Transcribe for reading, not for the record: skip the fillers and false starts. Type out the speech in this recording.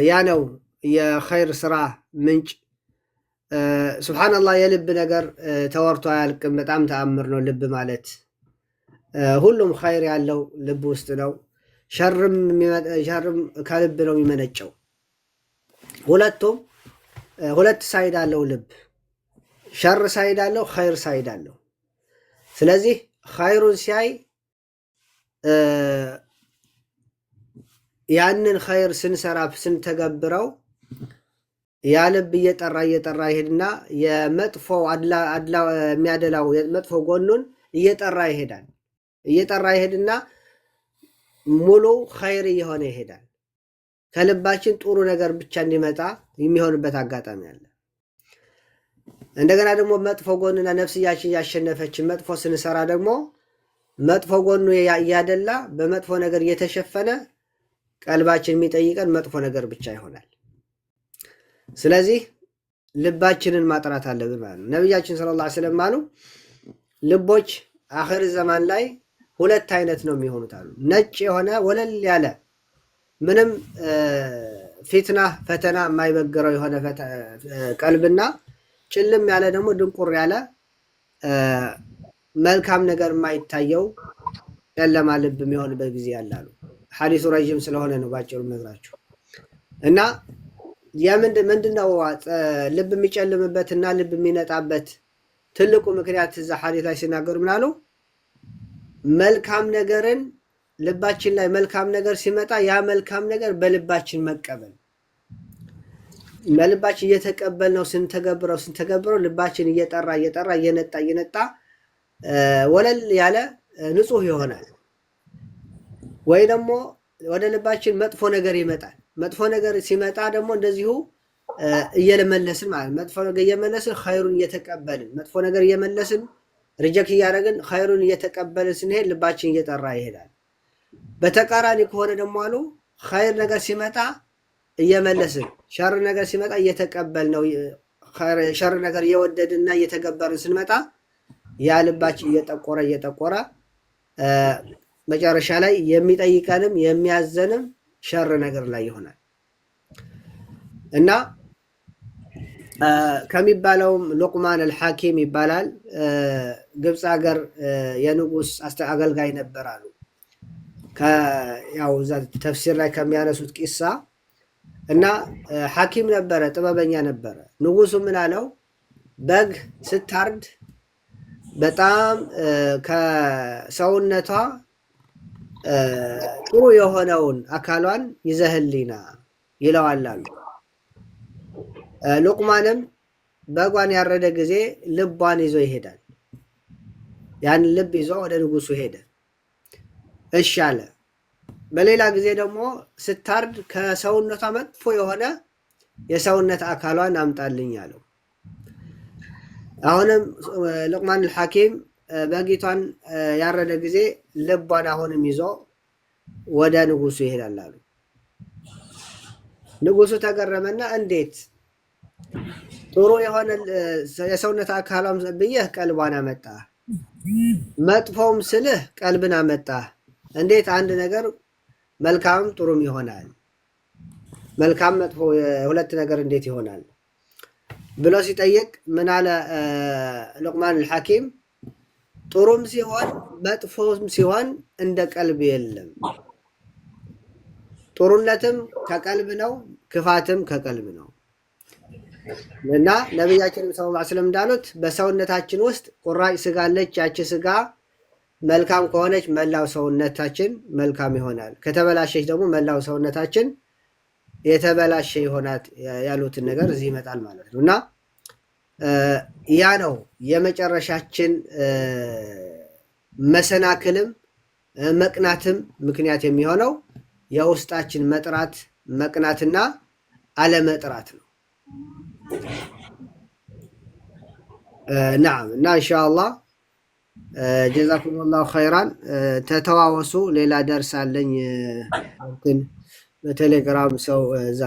ያ ነው የኸይር ስራ ምንጭ። ሱብሓነላህ፣ የልብ ነገር ተወርቶ አያልቅም። በጣም ተአምር ነው ልብ ማለት። ሁሉም ኸይር ያለው ልብ ውስጥ ነው። ሸርም ከልብ ነው የሚመነጨው። ሁለቱም ሁለት side አለው ልብ። ሸር side አለው፣ ኸይር side አለው። ስለዚህ ኸይሩን ሲያይ ያንን ኸይር ስንሰራ ስንተገብረው ያ ልብ እየጠራ እየጠራ ይሄድና የመጥፎ አድላ የሚያደላው መጥፎ ጎኑን እየጠራ ይሄዳል። እየጠራ ይሄድና ሙሉ ኸይር እየሆነ ይሄዳል። ከልባችን ጥሩ ነገር ብቻ እንዲመጣ የሚሆንበት አጋጣሚ አለ። እንደገና ደግሞ መጥፎ ጎንና ነፍስያችን እያሸነፈችን መጥፎ ስንሰራ ደግሞ መጥፎ ጎኑ እያደላ በመጥፎ ነገር እየተሸፈነ ቀልባችን የሚጠይቀን መጥፎ ነገር ብቻ ይሆናል። ስለዚህ ልባችንን ማጥራት አለብን ማለት ነው። ነቢያችን ሰለላሁ ዐለይሂ ወሰለም አሉ፣ ልቦች አኺር ዘማን ላይ ሁለት አይነት ነው የሚሆኑት አሉ። ነጭ የሆነ ወለል ያለ ምንም ፊትና ፈተና የማይበግረው የሆነ ቀልብና ጭልም ያለ ደግሞ ድንቁር ያለ መልካም ነገር የማይታየው ጨለማ ልብ የሚሆንበት ጊዜ ያላሉ። ሐዲሱ ረዥም ስለሆነ ነው ባጭሩ ነግራችሁ። እና ምንድነው ልብ የሚጨልምበት እና ልብ የሚነጣበት ትልቁ ምክንያት? እዛ ሐዲስ ላይ ሲናገሩ ምን አሉ? መልካም ነገርን ልባችን ላይ መልካም ነገር ሲመጣ ያ መልካም ነገር በልባችን መቀበል፣ በልባችን እየተቀበልነው ስንተገብረው ስንተገብረው ልባችን እየጠራ እየጠራ እየነጣ እየነጣ ወለል ያለ ንጹህ ይሆናል። ወይ ደግሞ ወደ ልባችን መጥፎ ነገር ይመጣል። መጥፎ ነገር ሲመጣ ደግሞ እንደዚሁ እየመለስን ማለት መጥፎ ነገር እየመለስን ኸይሩን እየተቀበልን፣ መጥፎ ነገር እየመለስን reject እያደረግን ኸይሩን እየተቀበልን ስንሄድ ልባችን እየጠራ ይሄዳል። በተቃራኒ ከሆነ ደግሞ አሉ፣ ኸይር ነገር ሲመጣ እየመለስን ሸር ነገር ሲመጣ እየተቀበልነው ሸር ነገር እየወደድንና እየተገበርን ስንመጣ ያ ልባችን እየጠቆረ እየጠቆረ መጨረሻ ላይ የሚጠይቀንም የሚያዘንም ሸር ነገር ላይ ይሆናል። እና ከሚባለውም ሉቅማን አልሐኪም ይባላል። ግብፅ ሀገር የንጉስ አገልጋይ ነበር አሉ። ያው እዛ ተፍሲር ላይ ከሚያነሱት ቂሳ እና ሐኪም ነበረ፣ ጥበበኛ ነበረ። ንጉሱ ምን አለው? በግ ስታርድ በጣም ከሰውነቷ ጥሩ የሆነውን አካሏን ይዘህልኝና ይለዋል አሉ። ሉቅማንም በጓን ያረደ ጊዜ ልቧን ይዞ ይሄዳል። ያን ልብ ይዞ ወደ ንጉሱ ሄደ። እሺ አለ። በሌላ ጊዜ ደግሞ ስታርድ ከሰውነቷ መጥፎ የሆነ የሰውነት አካሏን አምጣልኝ አለው። አሁንም ሉቅማን አልሐኪም በጊቷን ያረደ ጊዜ ልቧን አሁንም ይዞ ወደ ንጉሱ ይሄዳል አሉ። ንጉሱ ተገረመና እንዴት ጥሩ የሆነ የሰውነት አካሏም ብዬህ ቀልቧን አመጣ፣ መጥፎውም ስልህ ቀልብን አመጣ። እንዴት አንድ ነገር መልካምም ጥሩም ይሆናል? መልካም መጥፎ ሁለት ነገር እንዴት ይሆናል ብሎ ሲጠይቅ ምን አለ ሉቅማን አልሐኪም? ጥሩም ሲሆን መጥፎም ሲሆን እንደ ቀልብ የለም። ጥሩነትም ከቀልብ ነው፣ ክፋትም ከቀልብ ነው። እና ነቢያችንም ሰለላሁ ዐለይሂ ወሰለም እንዳሉት በሰውነታችን ውስጥ ቁራጭ ስጋ አለች። ያቺ ስጋ መልካም ከሆነች መላው ሰውነታችን መልካም ይሆናል፣ ከተበላሸች ደግሞ መላው ሰውነታችን የተበላሸ ይሆናል ያሉትን ነገር እዚህ ይመጣል ማለት ነው። እና ያ ነው የመጨረሻችን መሰናክልም መቅናትም ምክንያት የሚሆነው የውስጣችን መጥራት መቅናትና አለመጥራት ነው። ናም፣ እና ኢንሻአላህ ጀዛኩሙላሁ ኸይራን፣ ተተዋወሱ። ሌላ ደርስ አለኝ እንትን በቴሌግራም ሰው እዛ።